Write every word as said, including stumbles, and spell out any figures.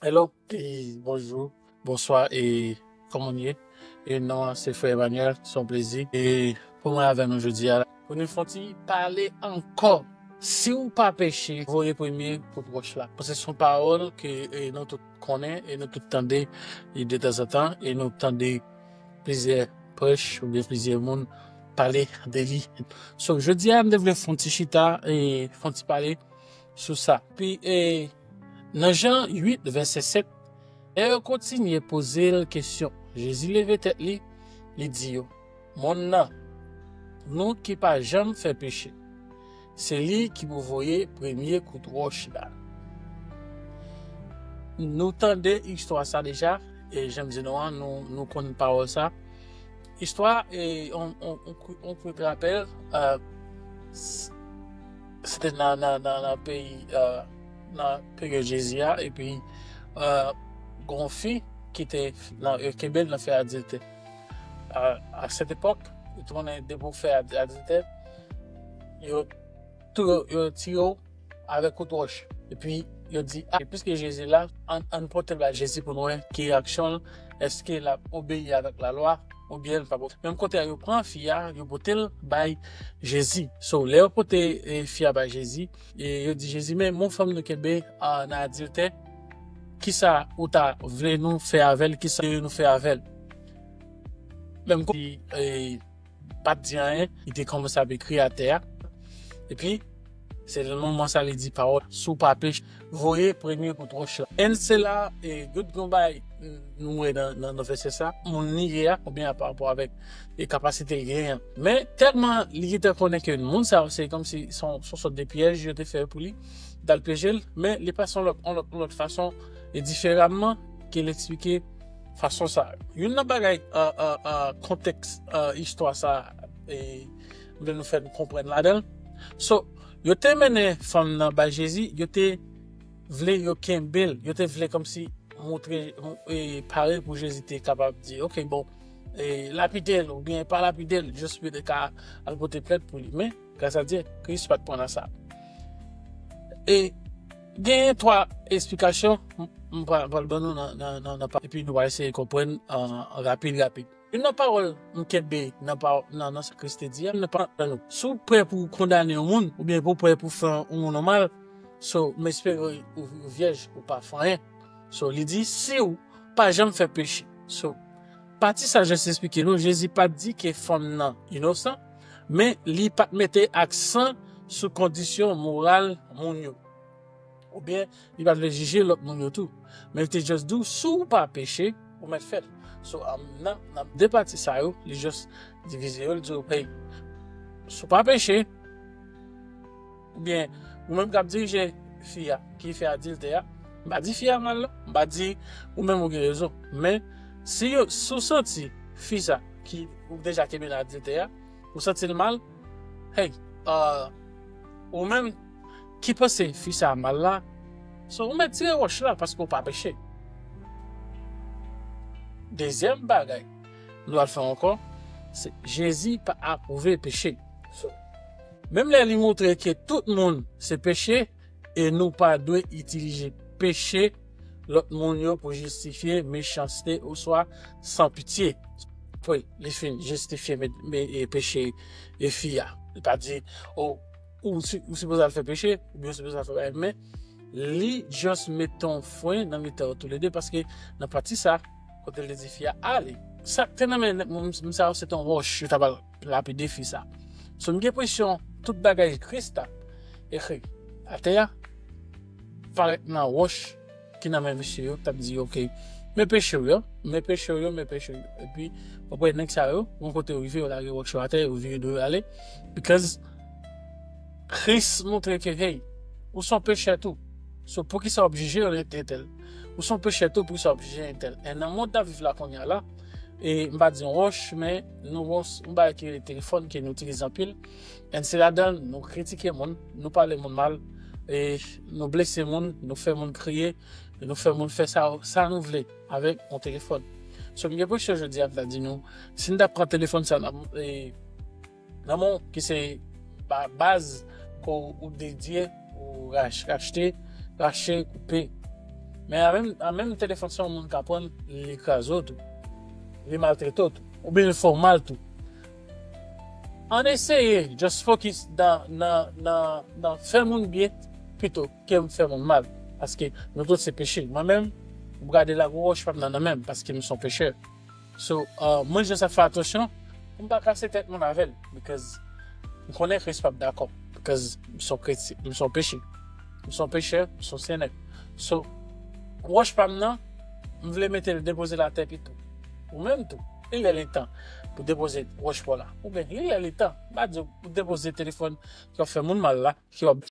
Hello, e bonjou, bonswa, e kòman w ye? E non an se frè Emmanuel, se yon plezi. E pou mwen avè nou jodi a, pou nou fè yon ti pale ankò. Si w pa peche, voye premye kout wòch la. Paske se yon pawòl ke e, nou tout konnen e nou tout tande e detanzantan e nou tande plizyè prèch oubyen plizyè moun pale de li. So, jodi a, m te vle fè yon ti chita e fè yon ti pale sou sa. Pi e, nan Jan uit, vèsè sèt, lè yo kontinye poze l kesyon, Jezi leve tèt li, li di yo, Moun nan, nou ki pa janm fè peche, se li ki pou voye premye kout wòch la. Nou tande istwa sa deja, e jan m di nou an, nou, nou konn pawòl sa. Istwa, e, on, on, on, on kwit rapèl, e, s- se te nan, nan, nan, nan peyi, e, nan peryòd Jezi a, epi e, gon fi ki te nan, yo kenbe l nan fè adiltè. A, a sèt epòk, yo te konnen depi w fè ad- adiltè, yo tou yo tire w avèk kout wòch. Epi yo di, a, piske Jezi la, ann ann pote l bay Jezi pou n wè ki reyaksyon l, èske l ap obeyi avèk lalwa, oubyen l p ap. Menm kote a, yo pran fi a, yo pote l bay Jezi. So, lè yo pote e, fi a bay Jezi, e yo di Jezi, men yon fanm nou kenbe a, nan adiltè, kisa ou ta vle nou fè avè l, kisa nou fè avè l? Menm kote, e, pa t di anyen, li te kòmanse ap ekri atè a. Epi, se nan moman sa li di pawòl, si w pa peche, voye premye kout wòch la. And se la, e, good gon bay, nou wè nan, nan, nan vèsè sa, moun li ye a, oubyen pa rapò avèk e kapasite l genyen an. Men, tèlman li te konnen ke moun sa yo, se kòmsi se yon, se yon sòt de pyèj yo te fè pou li, t al pyeje l, men li pase yon lòt, yon lòt, yon lòt fason, e diferaman ke l eksplike fason sa. Youn nan bagay, e, e, e, kontèks, e, istwa sa, e, m vle nou fè n konprann ladan l. So, yo te mennen fanm nan bay Jezi, yo te vle yo kenbe l, yo te vle kòmsi montre, e, pare pou Jezi te kapab di, ok, bon, e, lapide l, oubyen pa lapide l, jis pou yo te ka al pote plent pou li. Men, gras a Dye, Kris pa t pran nan sa. E genyen twa esplikasyon, m, m pral, pral ban nou nan, nan, nan, nan pa, epi nou va eseye konprann, e, rapid, rapid. Youn nan pawòl m kenbe nan, pa, nan, nan sa Kris te di a, nan pa, nan nou. Si w prè pou w kondane yon moun, oubyen pou w prè pou w fè yon moun yon mal, so, m espere ou, ou vyèj, ou pa fè anyen. So, li di, si w pa janm fè peche. So, pati sa Jezi eksplike nou, Jezi pa t di ke fanm nan inosan, men li pa t mete aksan sou kondisyon moral moun yo. Oubyen, li pa t vle jije lòt moun yo tou. Men li te just di w, si w pa peche, ou mèt fè l. So, nan, nan de pati sa yo, li just divize yo, li di w, hey, si w pa peche, oubyen, ou menm k ap dirije fi a, ki fè adiltè a, m pa di fi a mal, non. M pa di ou menm ou gen rezon. Men, si yo, si w santi fi sa, ki ou deja kenbe nan adiltè a, ou santi l mal, hey, e, ou menm ki panse fi sa a mal la, so ou mèt tire wòch la paske ou pa peche. Dezyèm bagay, nou al fè ankò, se Jezi pa apwouve peche. So, menm lè li montre ke tout moun se peche, e nou pa dwe itilize peche lòt moun yo pou jistifye mechanste oswa san pitye. Apre, li fin jistifye me, me, e, peche e fi a. Li pa di, o, ou, si- ou sipoze al fè peche, oubyen ou sipoze al fè bagay, men li just mete yon fren nan mitan yo toulede, paske nan pati sa, kote l te di fi a ale. Sa k te nan men moun, moun sa yo, se te yon wòch, yo ta pral lapide fi sa. So, m gen enpresyon, tout bagay Kris t ap ekri atè a, parèt nan wòch ki nan men mesye yo, t ap di, ok, men peche w yo, men peche w yo, men peche w yo. Epi, w ap wè nèg sa yo, yon kote yo rive, yo lage wòch yo atè, yo vire do yo ale. Because Kris montre ke, hey, ou se yon pechè tou. So, poukisa w ap jije yon entèl? Ou se yon pechè tou, poukisa w ap jije entèl? E nan mond n ap viv la kounye a la, e m pa di yon wòch, men nou gon s- yon bagay ki rele telefòn ke nou itilize anpil. And se ladan l nou kritike moun, nou pale moun mal, e nou blese moun, nou fè moun kriye, nou fè moun fè sa, sa nou vle avèk yon telefòn. So, m gen enpresyon jodi a, m ta di nou, si n ta pran telefòn sa nan, e, nan men w, ki se ba- baz ke w dedye, ou rach- rachte, rache, koupe. Men an menm, an menm telefòn se yon moun ka pran, li kraze w tou. Li maltrete w tou. Oubyen li fè w mal tou. Ann eseye just focus nan, nan, nan, nan fè moun byen pito ke m fè moun mal. Paske nou tout se peche. Mwen menm, m gade lago wòch pa m nan nan men m paske m se yon pechè. So, uh, mwen just ap fè atansyon pou m pa kase tèt moun avè l. Because m konnen Kris p ap dakò. Because m se yon kretyen, m se yon peche. M se yon pechè, m se yon sennè. So, wòch pa m nan, m vle mete l depoze l atè pito. Ou menm tou, li lè li tan pou depoze wòch pa w la. Oubyen li lè li tan, m pa di w pou depoze telefòn ki ap fè moun mal la, ki ap